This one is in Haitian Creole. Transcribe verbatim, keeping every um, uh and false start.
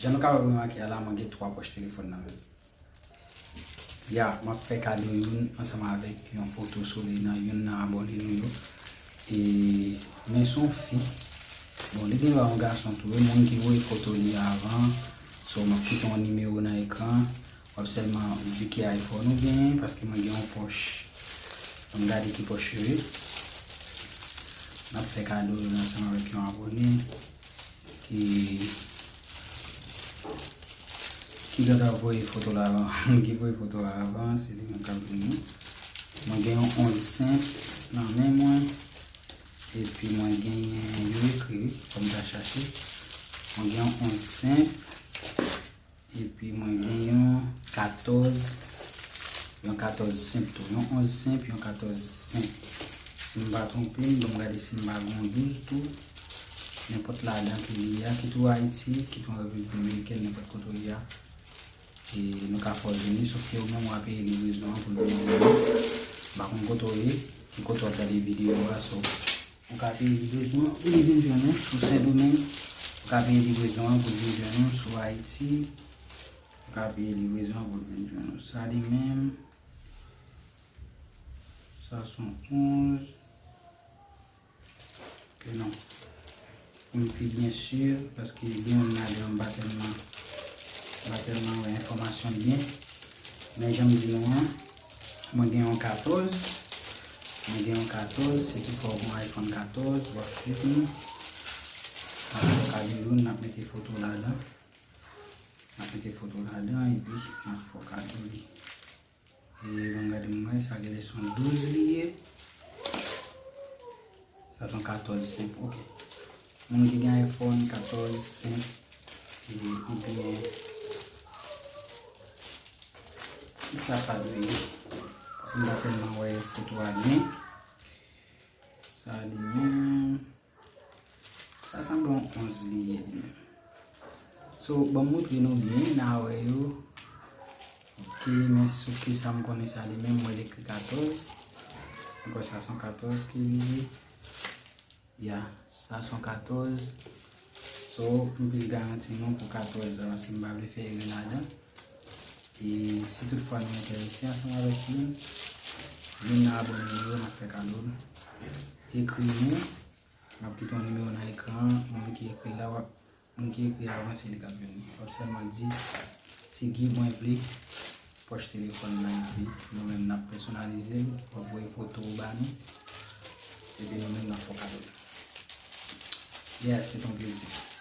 Jan nou kapab remake a la, mwen gen twa pòch telefòn nan men m. Ya, m ap fè kado youn ansanm avèk yon foto sou li nan youn nan abòne nou yo. E, men se yon fi. Bon, li gen dwa yon gason tou. E moun ki voye foto li avan. So, m ap kite yon nimewo nan ekran. W ap sèlman di ki iPhone ou genyen, paske mwen gen yon pòch. Ann gade ki pòch yo ye. M ap fè kado youn ansanm avèk yon abòne. Ki, ki gentan voye foto la avan. Ki voye foto la avan, se li menm k ap vini. Mwen gen yon onz senp nan men mwen. Epi mwen genyen, yo ekri, fò m ta chache. Mwen gen yon onz senp. Epi mwen gen yon katòz, yon katòz senp tou. Yon onz senp, yon katòz senp. Si m pa twonpe m, ban m gade si m pa gen yon douz tou. Nenpòt ladan ki li ye a, kit ou Ayiti, kit ou Repiblik Dominikèn, nenpòt kote w ye a. E nou ka fè w vini, sòf ke ou menm w a peye livrezon an pou l vin jwenn ou. M pa konn kote w ye, ki kote w ap gade videyo a, so, ou ka peye livrezon an pou li vin jwenn ou sou Sendomeng. Ou ka peye livrezon an pou l vin jwenn ou sou Ayiti. Ou ka peye livrezon an pou l vin jwenn ou. Sa li menm, sa se yon onz. Ok, non. Pou m pi byen si, paske gen youn ladan m pa tèlman, m pa tèlman wè enfòmasyon l byen. Men jan m di nou an, mwen gen yon katòz. Mwen gen yon katòz, si toutfwa w gen yon iPhone katòz, w ap swiv nou. N ap fè kado youn, n ap mete foto ladan. N ap mete foto ladan, epi n ap fè kado li. E ban m gade m wè, sa genlè se yon douz li ye. Sa se yon katòz senp, ok. Moun ki gen iPhone katòz senp, e, oubyen, kisa sa dwe ye? Paske m pa tèlman wè foto a byen. Sa li menm. Sa sanble yon onz li ye li menm. So, ban m montre nou byen, n a wè yo. Ok, men sou ki sa m konnen sa li menm, mwen li ekri katòz. Ankò sa se yon katòz ki li ye. Ya, sa se yon katòz. So, m plis garanti nou pou katòz la, paske m pa vle fè erè ladan. E si toutfwa nou enterese ansanm avèk youn, youn nan abòne nou yo, n ap fè kado l. Ekri nou, m ap kite yon nimewo nan ekran an, moun ki ekri l la, w ap, moun ki ekri avan, se li k ap jwenn li. W ap sèlman di, Ti Guy, mwen vle pòch telefòn nan, epi nou menm n ap pèsonalize l, w ap voye foto w ba nou, epi nou menm n ap fè w kado l. Yes, se te yon plezi.